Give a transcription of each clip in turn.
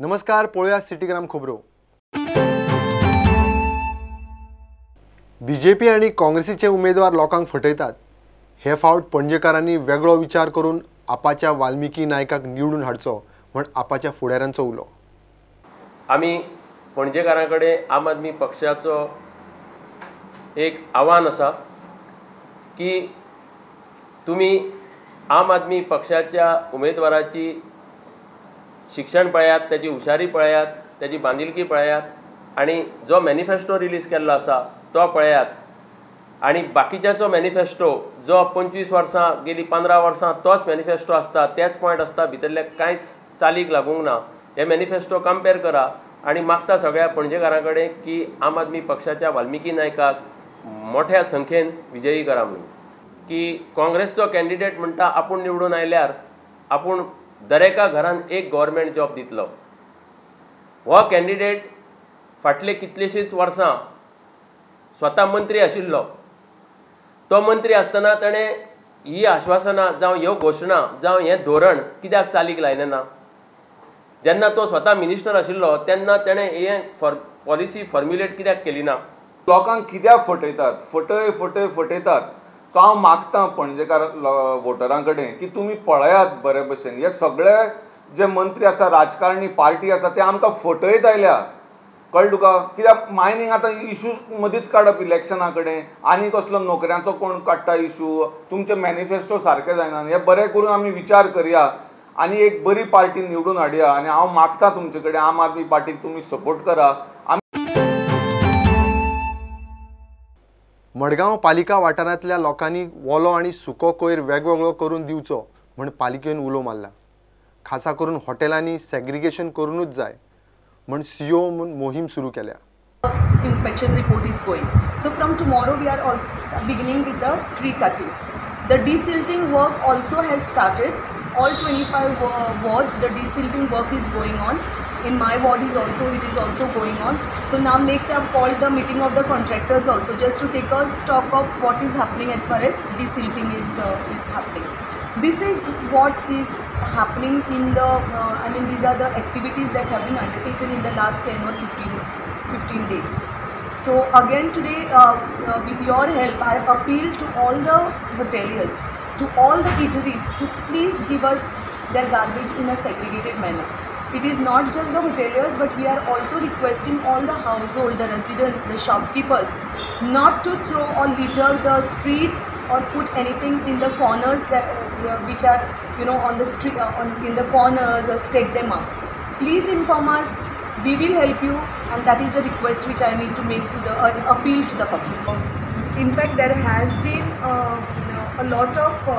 नमस्कार, पळोवया सिटीग्राम खबरो. बीजेपी आनी काँग्रेसीचे उमेदवार लोकांक फटयतात. हे फावट पणजेकारांनी वेगळो विचार करून आपाच्या वाल्मिकी नायकाक निवडून हाडचो म्हण आपाच्या फुडाऱ्यांचो उलो. आमी पणजेकारां कडेन आम आदमी पक्षाचो एक आव्हान आसा की तुमी आम आदमी पक्षाच्या उमेदवाराची शिक्षण पळयात, त्याची हुशारी पळयात, त्याची बांदिलकी पळयात आनी जो मॅनिफेस्टो रिलीज केल्लो आसा तो पळयात आनी बाकीच्यांचो मॅनिफेस्टो जो 25 वर्सां गेली 15 वर्सां तोच मॅनिफेस्टो आसता, तेच पॉयंट आसता, भितरले कांयच चालीक लागूंक ना. हे मॅनिफेस्टो कंपेर करा आनी मागता सगळ्या पणजेकारां कडेन की आम आदमी पक्षाच्या वाल्मिकी नायकाक मोठ्या संख्येन विजयी करा म्हणून. की काँग्रेसचो कॅन्डिडेट म्हणटा आपूण निवडून आयल्यार आपूण दरेका घरान एक गव्हर्मेंट जॉब दितलो. हो कॅन्डिडेट फाटले कितलेशींच वर्सां स्वता मंत्री आशिल्लो. तो मंत्री आसतना ताणें ही आश्वासनां जावं ह्यो घोशणा जावं हें धोरण कित्याक चालीक लायलें ना? जेन्ना तो स्वता मिनिस्टर आशिल्लो तेन्ना ताणें हें पॉलिसी फॉर्म्युलेट कित्याक केली ना? लोकांक कित्याक फटयतात, फटय फटय फटयतात. सो हांव मागतां पणजेकार वोटरां कडेन की तुमी पळयात बरे भशेन. हे सगळे जे मंत्री आसा, राजकारणी पार्टी आसा, ते आमकां फटयत आयल्या. कळ्ळें तुका? कित्याक मायनींग आतां इशू मदींच काडप इलेक्शना कडेन, आनी कसलो नोकऱ्यांचो कोण काडटा इशू, तुमचे मॅनिफेस्टो सारके जायना. हे बरें करून आमी विचार करया आनी एक बरी पार्टी निवडून हाडया. आनी हांव मागता तुमचे कडेन आम आदमी पार्टीक तुमी सपोर्ट करा. मडगांव पालिका वाठारांतल्या लोकांनी ओलो आनी सुको कोयर वेगवेगळो करून दिवचो म्हण पालिकेन उलो मारला. खासा करून हॉटेलांनी सेग्रिगेशन करूनच जाय म्हण सीओ म्हूण मोहीम सुरू केल्या. Inspection report is going. So from tomorrow we are also beginning with the tree cutting. The desilting work also has started. All 25 wards the desilting work is going on. In my ward is also, it is also going on. So now next I have called the meeting of the contractors also, just to take a stock of what is happening as far as desilting is happening. This is what is happening in the I mean these are the activities that have been undertaken in the last 10 or 15 days. So again today with your help I appeal to all the hoteliers, to all the eateries to please give us their garbage in a segregated manner. It is not just the hoteliers, but we are also requesting all the household, the residents, the shopkeepers not to throw or litter the streets or put anything in the corners that which are, you know, on the street, in the corners, or stack them up. Please inform us, we will help you, and that is the request which I need to make to the appeal to the public. In fact, there has been a lot of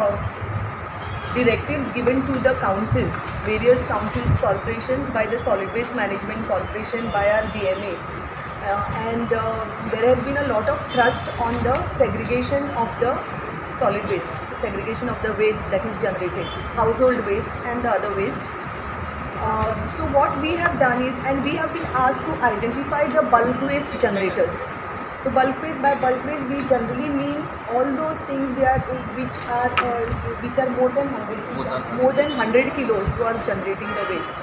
directives given to the councils, various councils, corporations, by the Solid Waste Management Corporation, by our DMA, and there has been a lot of thrust on the segregation of the solid waste, segregation of the waste that is generated, household waste and the other waste. So what we have done is, and we have been asked to identify the bulk waste generators. So bulk waste, by bulk waste we generally mean all those things which are more than 100 kilos who are generating the waste.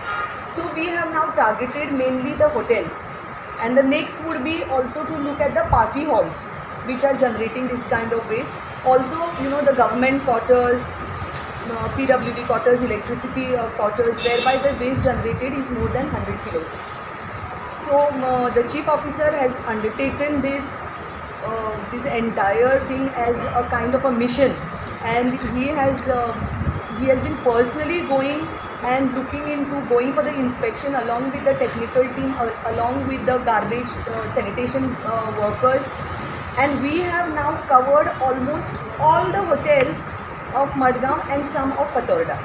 So we have now targeted mainly the hotels, and the next would be also to look at the party halls which are generating this kind of waste. Also, you know, the government quarters, PWD quarters, electricity quarters, whereby the waste generated is more than 100 kilos. So the chief officer has undertaken this this entire thing as a kind of a mission, and he has been personally going and looking into, going for the inspection along with the technical team, along with the garbage sanitation workers, and we have now covered almost all the hotels of Madgaon and some of Fatorda.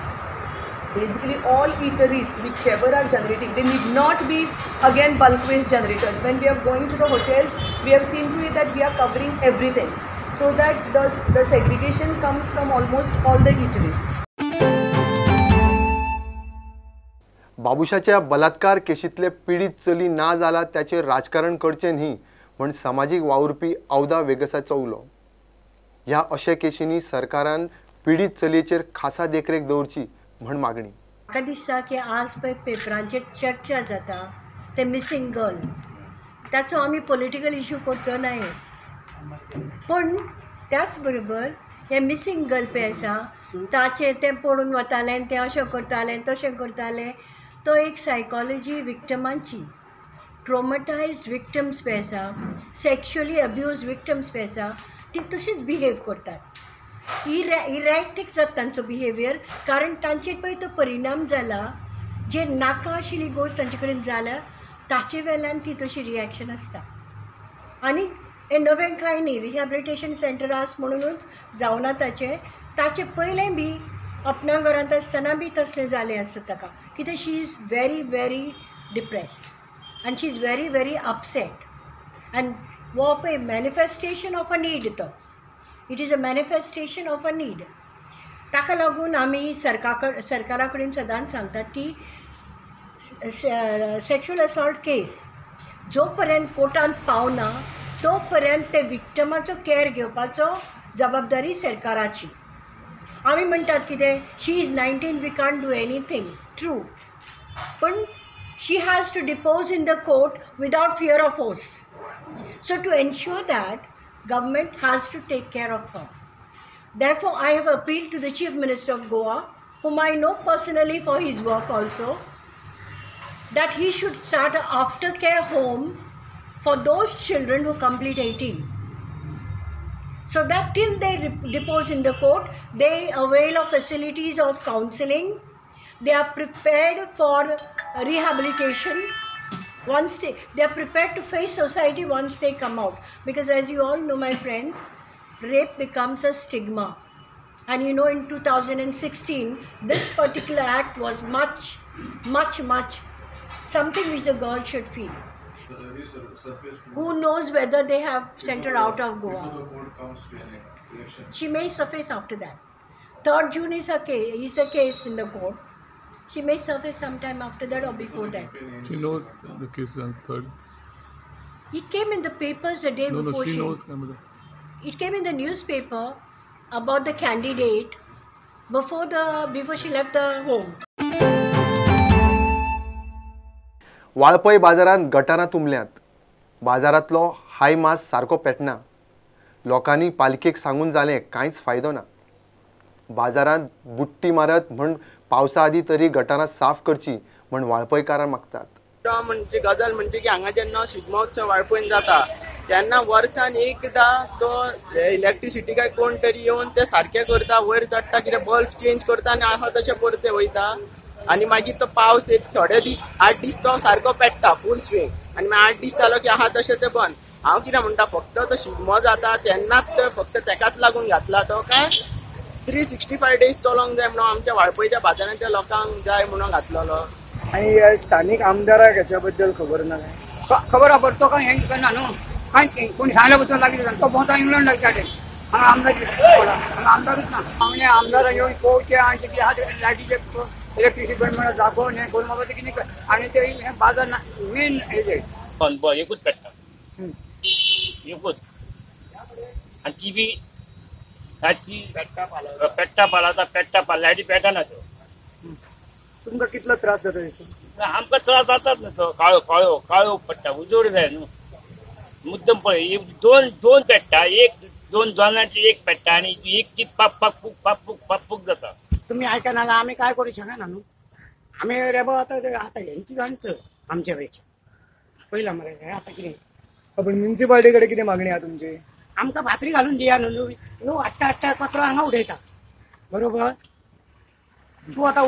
Basically all eateries whichever are generating, they need not be again bulk waste generators. When we are going to the hotels, we have seen to it that we are covering everything, so that the segregation comes from almost all the eateries. बाबुशाच्या बलात्कार केशींतले पीडित चली ना जाला त्याचेर राजकारण करचें न्ही म्हण समाजीक वावुरपी अवदा वेगसाचो उलो. ह्या अशे केशींनी सरकारान पीडित चलयेचेर खासा देखरेख दवरची म्हण मागणी. म्हाका दिसता की आज पळय पेपरांचेर चर्चा जाता ते मिसींग गर्ल, ताचो आमी पॉलिटिकल इशू करचो ना, पूण त्याच बरोबर हें मिसींग गर्ल पळय आसा ताचेर तें पडून वतालें, तें अशें करतालें तशें करतालें, तो एक सायकोलॉजी विक्टमांची, ट्रोमटायज विक्टम्स पळय आसा, सेक्शुअली अब्यूज विक्टम्स पळय आसा, ती तशीच बिहेव करतात. इरॅक्टीक जाता तांचो बिहेवियर, कारण तांचेर पळय तो परिणाम जाला, जे नाका आशिल्ली गोश्ट तांचे कडेन जाल्या ताचे वेल्यान ती तशी रिएक्शन आसता. आनी हें नवें कांय न्ही, रिहेबिलिटेशन सेंटर आस म्हणूनच जावना ताचें, ताचें पयलें बी आपणा घरांत आसतना बी तसलें जालें आसता ताका, कित्याक she is very very depressed and she is very very upset. And हो पळय मॅनिफेस्टेशन ऑफ अ नीड, तो it is a manifestation of a need. ताका लागून आमी सरकारा कडेन सदांच सांगतात की सेक्शुअल असॉल्ट केस जो पर्यंत कोर्टांत पावना तो पर्यंत ते विक्टमाचो कॅर घेवपाचो जबाबदारी सरकाराची. आमी म्हणटात कितें, she is 19, we can't do anything, true, पण she has to depose in the court without fear of force. So to ensure that, government has to take care of her. Therefore, I have appealed to the Chief Minister of Goa, whom I know personally for his work also, that he should start an aftercare home for those children who complete 18. So that till they depose in the court, they avail of facilities of counseling, they are prepared for rehabilitation. Once they are prepared to face society once they come out. Because as you all know, my friends, rape becomes a stigma. And you know, in 2016, this particular act was much, much, much something which the girl should feel. Who knows whether they have sent her out of Goa. She may surface after that. 3rd June is her case, is the case in the court. She may surface sometime after that or before that. She knows the case is on 3rd. It came in the papers the day before. No, she knows. It came in the newspaper about the candidate before she left the home. Valpoi बाजारांत गटारां तुंबल्यांत, बाजारांतलो हाय मास सारको पेटना, लोकांनी पालिकेक सांगून जालें कांयच फायदो ना. बाजारांत बुट्टी मारत म्हण पावसा आदी तरी गटारां साफ करची म्हण वाळपयकारां मागतात. म्हणजे गजाल म्हणजे की हांगा जेन्ना शिगमोत्सव वाळपयन जाता तेन्ना वर्सान एकदा तो इलेक्ट्रिसिटी काय कोण तरी येवन ते सारकें करता, वयर चडटा, कितें बल्ब चेंज करता आनी आसा तशें परते वयता. आनी मागीर तो पावस एक थोडे दीस 8 दीस तो सारको पेट्टा फूल स्विंग आनी मागीर 8 दीस जालो की आसा तशें ते बंद. हांव कितें म्हणटा, फक्त तो शिगमो जाता तेन्नाच तो फक्त तेकाच लागून घातला तो काय 365 डेज चलोंक जाय म्हणून आमच्या वाळपयच्या बाजारांच्या लोकांक जाय म्हणून घातलेलो. आनी स्थानीक आमदाराक हेच्या बद्दल खबर ना? खबर आहा, तो काय हें करना न्हू, कांय कोण सांगल्या पसून लागीं तो भोंवता इंग्लंड लागता हांगा आमदार हांगा आमदारूच ना. आमणे आमदाराक येवन पळोवचें आनी कितें आहा लायटीचे इलेक्ट्रिसिटी बंद म्हणून दाखोवन हें करून बाबा ते कितें आनी ते हें बाजार मेन हेजें बंद एकूच पेट्टा एकूच, आनी ती बी रातची पेट्टा पालाता, पेट्टा पाल लायटी पेटना त्यो. तुमकां कितलो त्रास जाता तेचो? आमकां त्रास जातात न्हू, तो काळो काळो काळो पडटा, उजोड जाय न्हू मुद्दम पळय. दोन दोन पेट्टा, एक दोन दोनांची एक पेट्टा आनी एक ती पाप पाप पुक पाप पुक पाप पुक जाता. तुमी आयकना जाल्यार आमी काय करूं शकना न्हू, आमी रे बाबा आतां आतां हेंची जाणच आमच्या पेक्षा पयला मरे आतां कितें. पण म्युनिसिपालिटी कडेन कितें मागणी आहा तुमची? आमकां भातरी घालून दिया न्हू, लोक हाडटा हाडटा कचरो हांगा उडयता, बरोबर. तूं आतां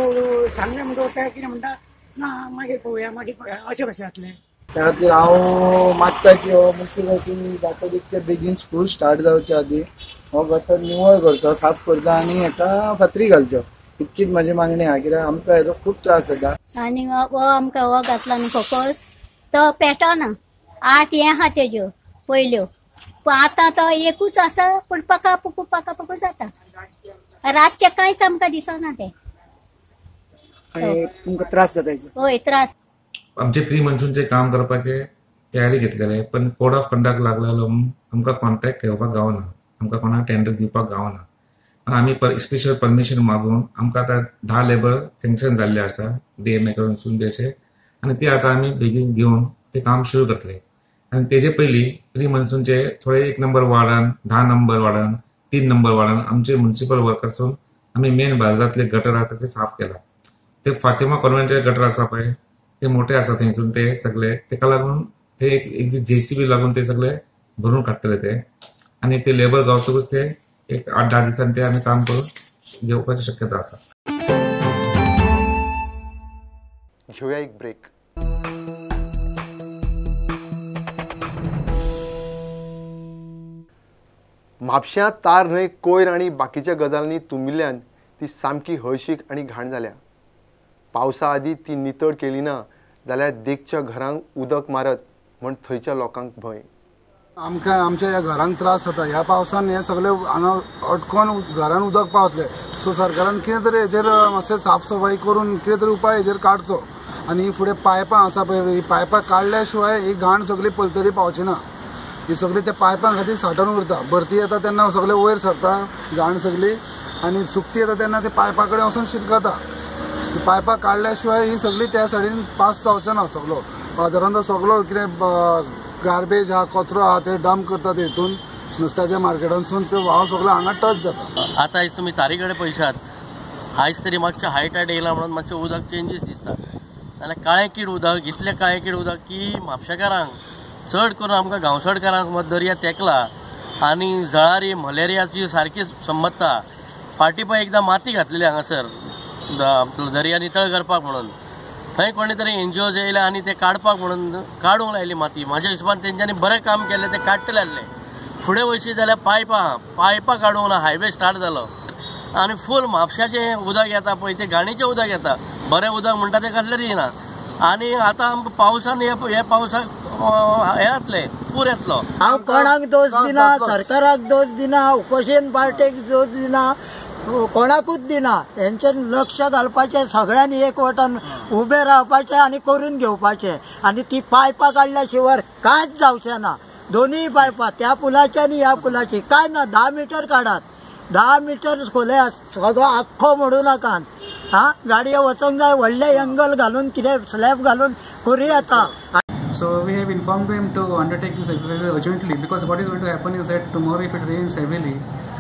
सांगलें म्हणटकच ते कितें म्हणटा ना मागीर पळोवया मागीर पळोवया, अशें कशें जातलें? त्या खातीर हांव मागता की हो मुख्य जाता तितके बेगीन स्कूल स्टार्ट जावचे आदी हो गटर निवळ करचो, साफ करचो आनी हेका फातरी घालच्यो, इतकीच म्हाजी मागणी आहा. कित्याक आमकां हेजो खूब त्रास जाता. आनी हो आमकां हो घातला न्हू फोकस तो पेटना, 8 हें आहा तेज्यो पयल्यो, पूण आतां तो एकूच आसा, पूण पका पुकू पका पुकू जाता. रातचें कांयच आमकां दिसना तें. तुमकां त्रास जाता? हय त्रास. आमचे प्री मॉन्सूनचे काम करपाचे तयारी घेतलेले, पण कोड ऑफ कंडक्ट लागलेलो आमकां कॉन्ट्रॅक्ट घेवपाक गावना, आमकां कोणाक टेंडर दिवपाक गावना. आनी आमी स्पेशल परमिशन मागून आमकां आतां 10 लेबर सँक्शन जाल्ले आसा डीएमए कडसून बी अशें, आनी ते आतां आमी बेगीन घेवन ते काम सुरू करतले. आनी तेजे पयलीं प्री मॉन्सूनचे थोडे 1 नंबर वार्डान, 10 नंबर वार्डान, 3 नंबर वार्डान आमचे म्युनिसिपल वर्कर्सून आमी मेन बाजारांतले गटर आसा ते साफ केला. ते फातिमा कॉन्वेंटाचे गटर आसा पळय ते मोठे आसा, थंयसून ते सगळे तेका लागून ते एक दीस जेसीबी लागून ते सगळे भरून काडटले ते, आनी ते लेबर गावतकूच ते एक 8-10 दिसांनी ते आमी काम करून घेवपाची शक्यता आसा. घेवया एक ब्रेक. म्हापश्यां तार न्हंय कोयर आनी बाकीच्या गजालींनी तुंबिल्ल्यान ती सामकी हळशीक आनी घाण जाल्या. पावसा आदीं ती नितळ केली ना जाल्यार देखच्या घरांक उदक मारत म्हण थंयच्या लोकांक भंय. आमकां आमच्या ह्या घरांक त्रास जाता. ह्या पावसान हे सगळे हांगा अटकोन घरान उदक पावतले. सो सरकारान कितें तरी हेजेर मातशें साफ सफाई करून कितें तरी उपाय हेजेर काडचो. आनी फुडें पायपां आसा पळय, ही पायपां काडल्या शिवाय ही घाण सगळी पलतडी पावची ना. ही सगळी त्या पायपां खातीर साठोवन उरता. भरती येता तेन्ना सगळे वयर सरता घाण सगळी, आनी सुकती येता तेन्ना ते पायपा कडेन वचून शिरकता. पायपां काडल्या शिवाय ही सगळी त्या सायडीन पास जावचो ना. सगलो बाजारांत सगलो कितें गार्बेज आहा, कचरो आहा, ते डंप करतात हितून नुस्त्याच्या मार्केटांतसून ते व्हांव सगळो हांगा टच जाता. आतां आयज तुमी तारी कडेन पळयशात, आयज तरी मातशें हाय टायड येयला म्हणून मातशें उदक चेंजीस दिसता. नाल्यार काळें कीड उदक, इतलें काळें कीड उदक की म्हापशेकारांक, चड करून आमकां गांवसडकारांक दर्या तेंकला आनी जळारी मलेरियाची सारकी संबत्ता. फाटीं पळय एकदां माती घातलेली हांगासर दर्या नितळ करपाक म्हणून, थंय कोणी तरी एनजीओज येयले आनी ते काडपाक म्हणून काडूंक लायली माती. म्हाज्या हिशोबान तेंच्यांनी बरें काम केलें, ते काडटले आसले. फुडें वयशी जाल्यार पायपां काडूंक ना, हायवे स्टार्ट जालो आनी फूल म्हापशाचें उदक येता पळय, तें घाणीचें उदक येता, बरें उदक म्हणटा तें कसलें येना. आनी आतां आमकां पावसान हे पावसाक हें जातलें, पूर येतलो. हांव कोणाक दोश दिना, सरकाराक दोश दिना, ओपोजिशन पार्टीक दोश दिना, कोणाकूच दिना. हेंचेर लक्ष घालपाचें, सगळ्यांनी एकवटान उबें रावपाचें आनी करून घेवपाचें. आनी ती पायपां काडल्या शिवाय कांयच जावचें ना. दोनूय पायपां, त्या पुलाची आनी ह्या पुलाची, कांय ना. 10 मिटर काडात, 10 मिटर खोले, सगळो आख्खो मोडूं नाकात. हा, गाडयो वचोंक जाय, व्हडले एंगल घालून कितें स्लॅब घालून करूं येता. So we have informed him to undertake this exercise urgently, because what is going to happen is that tomorrow if it rains heavily,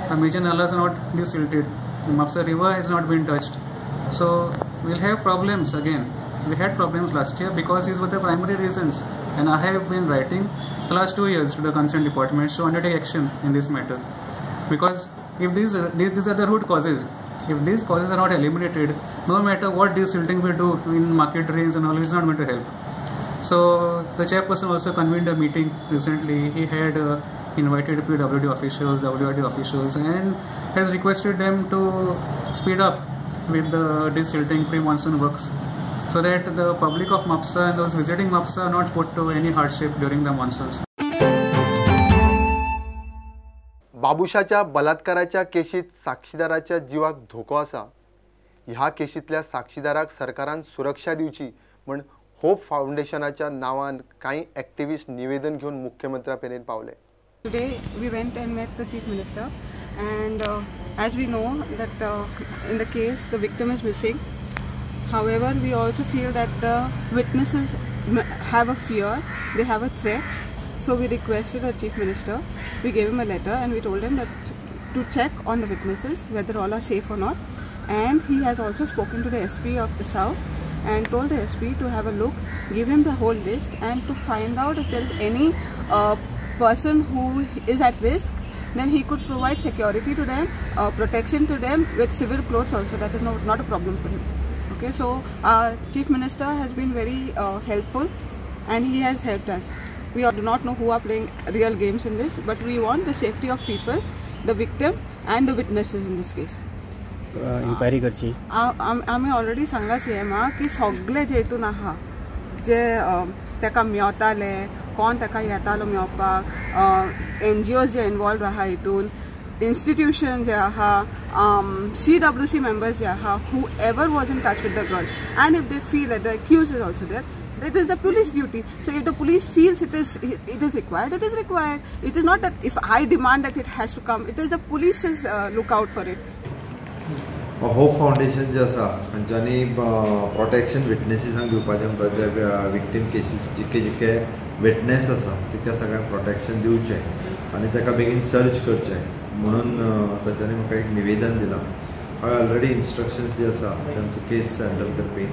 the major nalas are not desilted, the Mapsa river has not been touched. So we'll have problems again. We had problems last year because these were the primary reasons, and I have been writing the last 2 years to the concerned departments to undertake action in this matter. Because if these are the root causes, if these causes are not eliminated, no matter what desilting we do in market drains and all, is not going to help. So the chairperson also convened a meeting recently. He had invited PWD officials, WRD officials, and has requested them to speed up with the desilting pre-monsoon works, so that the public of Mapsa and those visiting Mapsa are not put to any hardship during the monsoons. बाबुशाच्या बलात्काराच्या केशीत साक्षीदाराच्या जिवाक धोको आसा. ह्या केशींतल्या साक्षीदाराक सरकारान सुरक्षा दिवची म्हण hope फाउंडेशनाच्या नांवान कांय एक्टिविस्ट निवेदन घेवन मुख्यमंत्र्या मेरेन पावले. Today we went and met the Chief Minister, and as we know that in the case the victim is missing. However, we also feel that the witnesses have a fear, they have a threat. So we requested our Chief Minister, we gave him a letter and we told him that to check on the witnesses whether all are safe or not. And he has also spoken to the SP of the South and told the SP to have a look, give him the whole list and to find out if there is any person who is at risk, then he could provide security to them, protection to them with civil clothes also. That is not a problem for him. Okay, so our Chief Minister has been very helpful and he has helped us. We do not know who are playing real games in this, but we want the safety of people, the victim and the witnesses in this case. Inquiry करची. आमी already सांगला सीएमाक की सगळे जे हितून आहा जे ताका मेवताले, कोण ताका येतालो मेवपाक, एनजीओज जे इनवॉल्व आहा हितून, इन्स्टिट्यूशन जे आहा, CWC members जे आहा, whoever was in touch with the girl, and if they feel that the accused is also there, It is the police duty. So if the police feels it is required, it is required. It is not that if I demand that it has to come. It is the police's lookout for it. Hope Foundation जे आसा तांच्यांनी protection विटनेसीसांक दिवपाचें म्हणटा, जे victim cases जितके जितके witness आसा तितक्या सगळ्यांक protection दिवचें आनी ताका बेगीन सर्च करचें म्हणून तांच्यांनी म्हाका एक निवेदन दिलां. हांवें ऑलरेडी इन्स्ट्रक्शन्स जे आसा तांचो केस हँडल करपी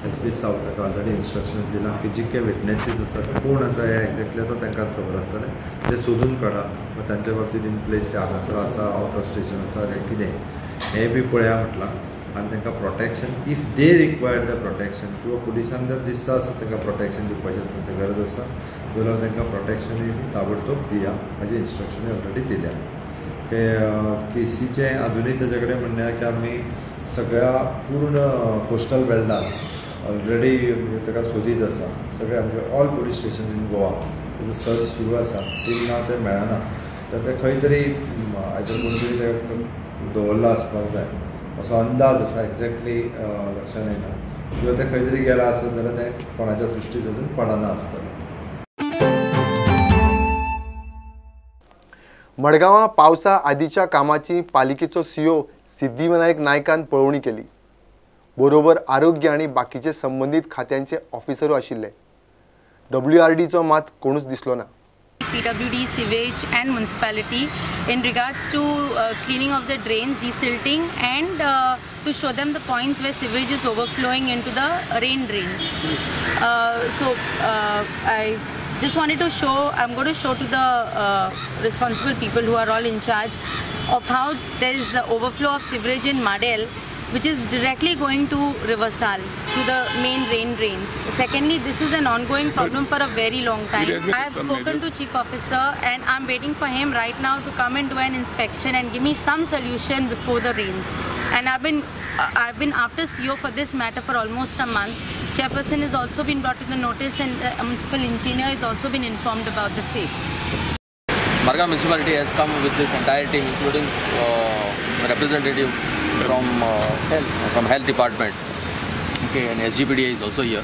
एस पी सावथ ताका ऑलरेडी इन्स्ट्रक्शन्स दिलां की जितके विटनेसीस आसा कोण आसा हें एक्झॅक्टली आतां तांकांच खबर आसतलें, तें सोदून काडा. तांच्या बाबतींत इन प्लेस ते हांगासर आसा, आवट ऑफ स्टेशन आसा काय कितें हें बी पळया म्हटलां आनी तांकां protection if they required the protection किंवा पुलिसांक जर दिसता आसत तांकां प्रोटेक्शन दिवपाचें अत्यंत गरज आसा जाल्यार तांकां प्रोटेक्शनूय बी ताबडतोब दिया हाजी इन्स्ट्रक्शनूय ऑलरेडी दिल्या. ते केसीचें आजुनूय ताजे कडेन म्हणणें आहा की आमी सगळ्या पूर्ण कोस्टल बेल्टान ऑलरेडी म्हणजे ताका सोदीत आसा, सगळे म्हणजे all police station in Goa ताजो सर्च सुरू आसा. टील नाव तें मेळना तर तें खंय तरी आयदर कोण तरी ताका दवरला आसपाक जाय असो अंदाज आसा, एक्झॅक्टली लक्षान येना किंवा तें खंय तरी गेलां आसत जाल्यार तें कोणाच्या दृश्टींत अजून पडना आसतलें. मडगांवां पावसा आदीच्या कामाची पालिकेचो सीओ सिद्धिविनायक नायकान पळोवणी केली. बरोबर आरोग्य आनी बाकीचे संबंदीत खात्यांचे ऑफिसरूय आशिल्ले. डब्ल्यूआरडीचो मात कोणूच दिसलो ना. PWD, sewage and municipality in regards to cleaning of the drains, desilting and to show them the points where sewage is overflowing into the rain drains. So I just wanted to show, I'm going to show to the responsible people who are all in charge of how there is overflow of sewage in Madel, which is directly going to River Sal through the main rain drains. Secondly, this is an ongoing problem for a very long time. I have spoken to Chief Officer and I'm waiting for him right now to come and do an inspection and give me some solution before the rains. And I've been after CO for this matter for almost a month. Chairperson has also been brought to the notice and the municipal engineer has also been informed about the same. Margao Municipality has come with this entire team, including representative from health department, okay, and SGPDA is also here.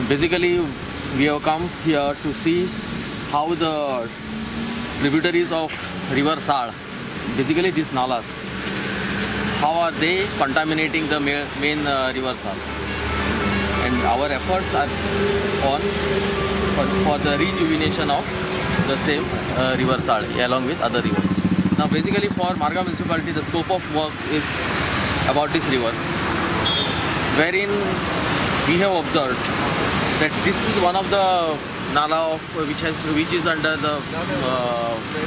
Basically, we have come here to see how the tributaries of River Sal, basically these nalas, how are they contaminating the main River Sal, and our efforts are on for the rejuvenation of the same River Sal along with other rivers. Now basically for Margao Municipality, the scope of work is about this river, wherein we have observed that this is one of the nala of which is under the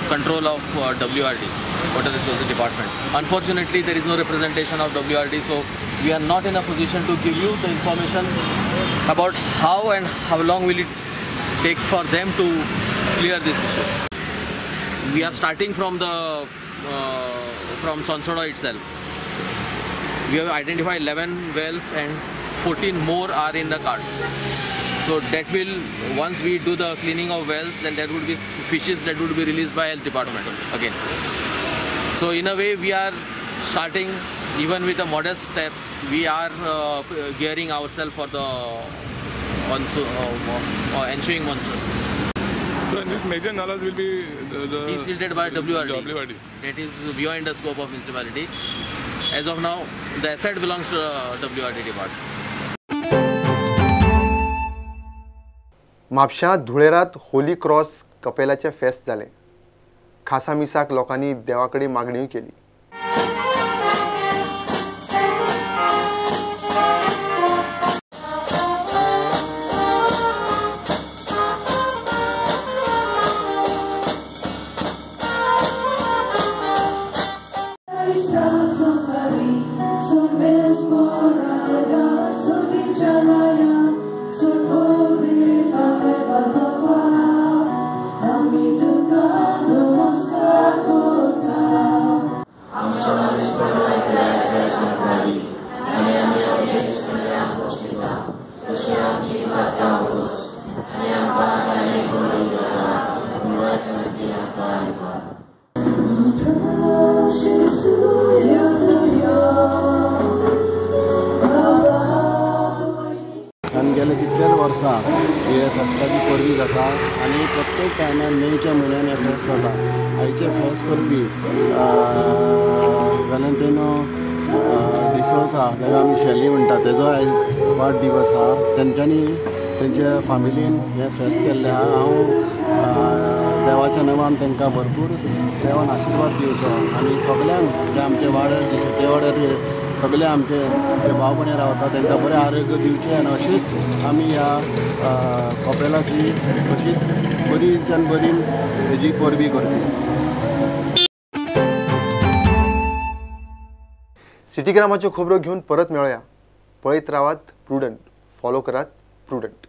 control of WRD, Water Resources Department. Unfortunately, there is no representation of WRD, so we are not in a position to give you the information about how and how long will it take for them to clear this issue. We are starting from the from Sonsodo itself. We have identified 11 wells and 14 more are in the cart. So that will, once we do the cleaning of wells, then there would be fishes that would be released by health department again. So in a way, we are starting even with the modest steps. We are gearing ourselves for the monsoon, ensuing monsoon. So and this major nalas will be desilted by WRD. WRD. That is beyond the scope of municipality. As of now, the asset belongs to the WRD department. म्हापशां धुळेरात Holi cross कपेलाचें फेस्त जालें. खासा मिसाक लोकांनी देवा कडेन मागण्योय केली. कारण गेले कितल्याच वर्सां हे फेस्ताची परबी जाता आनी प्रत्येक टायमार मेच्या म्हयन्यान हें फेस्त जाता. आयचें फेस्त करपी वेलेंटिनो डिसोसा ताका आमी शैली म्हणटा, तेजो आयज वाडदिवस आहा. तेंच्यांनी तेंच्या फामिलीन हें फेस्त केल्लें आहा. हांव देवाच्या नांवान तांकां भरपूर देवान आशिर्वाद दिवचो आनी सगल्यांक जे आमचे वाड्यार जे शेते वाड्यार सगळे आमचे जे भाव भयणी रावता तांकां बरें आरोग्य दिवचें आनी अशीच आमी ह्या कपेलाची अशीच बरीच्यान बरी हेजी परबी करची. सिटीग्रामाच्यो खबरो घेवन परत मेळया. पळयत रावात प्रुडंट, फॉलो करात प्रुडंट.